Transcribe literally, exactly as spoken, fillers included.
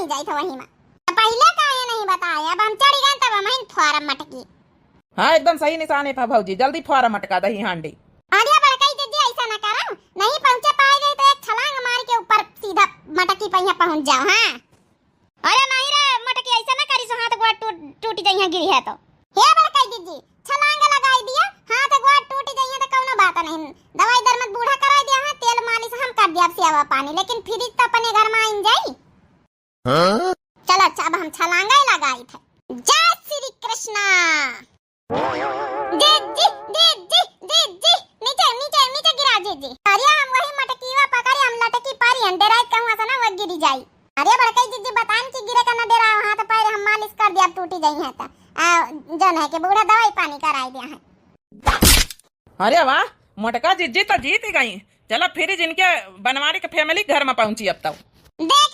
जाइत है वही मा। तो पहिले काहे नहीं बताए, अब हम चढ़ी गए तब हम ही फोरम मटकी। हाँ, एकदम सही निशाने पर भौजी, जल्दी फोरम मटका दही हांडी। अरे बड़कई जिज्जी, ऐसा ना करो, नहीं पहुँचे पाए गए तो एक छलांग मार के ऊपर सीधा मटकी पे यहाँ पहुँच जाओ। हाँ। अरे नहीं रे मटकी, ऐसा ना करी सो, हाथ गोड़ टूट, टूट जाई है, गिरी है तो। हे बड़कई जिज्जी, छलांग लगाई दिया, हाथ गोड़ टूट जाई है तो कौनो बात नहीं, दवाई दरमत बूढ़ा कराई दिया है, तेल मालिश हम कर दिया, अब सेवा पानी, लेकिन फ्रिज तो अपने घर में आइन जाई। हाँ? चलो अच्छा, अब हम छलांगा ही लगाई थे। जय श्री कृष्णा। जिज्जी, जिज्जी, जिज्जी, नीचे, नीचे, नीचे गिरा जिज्जी। अरे हम वही मटकीवा पकड़े, हम लटकी पारी, हम डेराई कहूँ ऐसा ना वो गिरी जाई। अरे बड़कई जिज्जी बतान कि गिरे का ना डेराओ, हाथ पैर हम मालिश कर दिया, अब टूटी जाई है तो। आ, जौन है कि बूढ़ा दवाई पानी कराई दिया है। अरे वाह, मोटका जिज्जी तो जीत ही गई। चलो फ्रिज इनके बनवारी के फैमिली घर में पहुंची अब तो। देख